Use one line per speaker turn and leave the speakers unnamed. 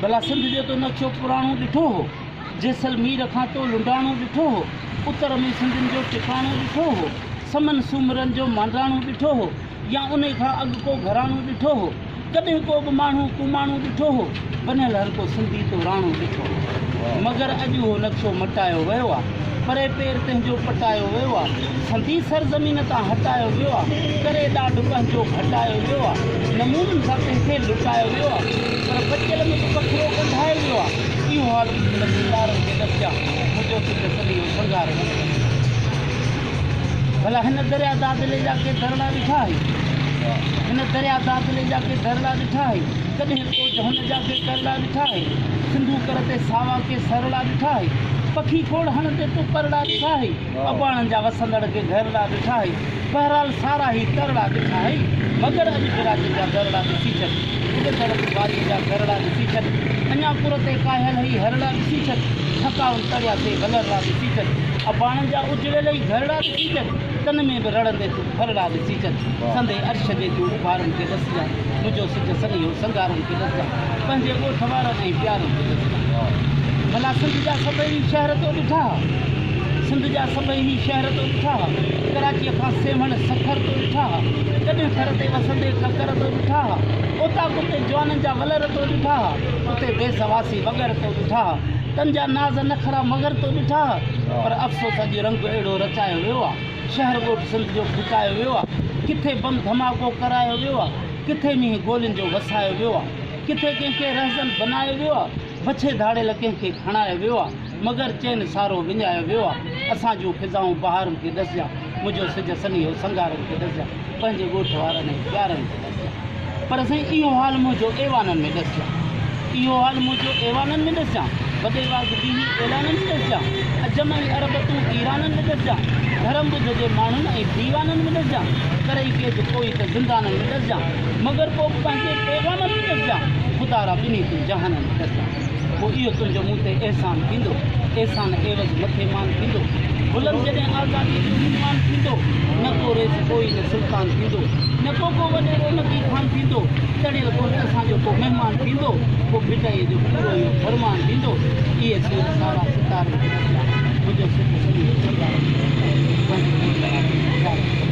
ڀلا سنڌ جو تو نقشو پراڻو ڏٺو هو؟ جيسلمير کان تو لنڊاڻو ڏٺو هو؟ اتر ۾ سنڌين جو ٽڪاڻو ڏٺو هو؟ سمن سومرن جو مانڊاڻو ڏٺو هو؟ يا انهي کان اڳ ڪو گهراڻو ڏٺو هو؟ ڪڏهن ڪو به ماڻهو ڪوماڻو ڏٺو هو؟ بنيل هر ڪو سنڌي تو راڻو ڏٺو هو. مگر اڄ اهو نقشو مٽايو ويو آ. پري پير تنهن جو پٽايو ويو آ. سنڌي سرزمين تان هٽايو ويو آ. ڪري ڏاڍ پنهنجو گهٽايو ويو آ. نمونن سان تنهن کي لٽايو ويو آ. پر بچيل ۾ به پکڙو ڳنڍايو ويو آ. اهو حال ٻڌندڙ ستارن کي ڏسجان. منهنجو سج سليو سنگهارن کي ڏسجان. ڀلا هن دريا دادلي جا ڪي درڙا ڏٺا اهي؟ هن دريا دادلي جا ڪي درڙا ڏٺا اهي؟ ڪڏهن ڪوچ هن جا ڪي ڪرڙا ڏٺا اهي؟ سنڌو ڪر تي ساوا ڪي سرڙا ڏٺا اهي؟ پکي کوڙ هڻندي تو پرڙا ڏٺا اهي؟ اباڻن جا وسندڙ ڪي گهرڙا ڏٺا اهي؟ بهرحال سارا هي ترڙا ڏٺا اهي، مگر اڄ براجن جا درڙا ڏسي ڇڏ، اڏندڙ تون واريء جا گهرڙا ڏسي ڇڏ، اڃا ڪر تي ڪاهيل هي هرڙا ڏسي ڇڏ، ٿڪاون تڙيا سي ولرڙا ڏسي ڇڏ، اباڻن جا اجڙيل هي گهرڙا ڏسي ڇڏ، تن ۾ به رڙندي تون ڦرڙا ڏسي ڇڏ، سندي عرش جي تون اڀارن کي ڏسجان، منهنجو سج سنيهو سنگهارن کي ڏسجان، پنهنجي ڳوٺ وارن ۽ پيارن کي ڏسجان. ڀلا سنڌ جا سڀئي هي شهر تو ڏٺا ها؟ سنڌ جا سڀئي هي شهر تو ڏٺا ها؟ ڪراچيء کان سيوهڻ سکر تو ڏٺا ها؟ ڪڏهن ٿر تي وسندي ڪڪر تو ڏٺا ها؟ اوطاقن تي جوانن جا ولر تو ڏٺا ها؟ اتي ديس واسي وڳر تو ڏٺا ها؟ تن جا ناز نخرا مگر تو ڏٺا ها؟ پر افسوس اڄ رنگ اهڙو رچايو ويو آ، شهر ڳوٺ سنڌ جو ڦٽايو ويو آ، ڪٿي بم ڌماڪو ڪرايو ويو آ، ڪٿي مينهن گولين جو وسايو ويو آ، ڪٿي ڪنهن کي رهزن بنايو ويو آ، بڇي ڌاڙيل ڪنهن کي کڻايو ويو آ، مگر چين سارو وڃايو ويو آ، اسان جون فضائون بهارن کي ڏسجان، منهنجو سج سنيهو سنگهارن کي ڏسجان، پنهنجي ڳوٺ وارن ۽ پيارن کي ڏسجان. پر سائين اهو حال منهنجو ايوانن ۾ ڏسجان، اهو حال منهنجو ايوانن ۾ ڏسجان، وڏي واڳ بيهي اعلانن ۾ ڏسجان، عجم ۽ عرب تون ايرانن ۾ ڏسجان، ڌرم ٻڌ جي ماڻهن ۽ ديوانن ۾ ڏسجان، ڪرئي قيد ڪوئي ته زندانن ۾ ڏسجان، مگر پوء به پنهنجي پيغامن ۾ ڏسجان، خدارا ٻنهي تون جهانن ۾ ڏسجان. پوء اهو تنهنجو مون تي احسان ٿيندو، احسان عيوض مٿي مان ٿيندو، بلند جڏهن آزاديء جو عنوان ٿيندو، نه ڪو رئيس ڪوئي نه سلطان ٿيندو، نه ڪو ڪو وڏيرو نه ڪي خان ٿيندو، تڙيل ڳوٺ اسان جو ڪو مهمان ٿيندو، پوء ڀٽائيء جو پورو اهو فرمان ٿيندو، اهي سور سارا ستارن کي ڏسجان، منهنجو سک سڄو سنگهارن کي ڏسجان، پنهنجي ڳوٺ وارن کي پيارن کي.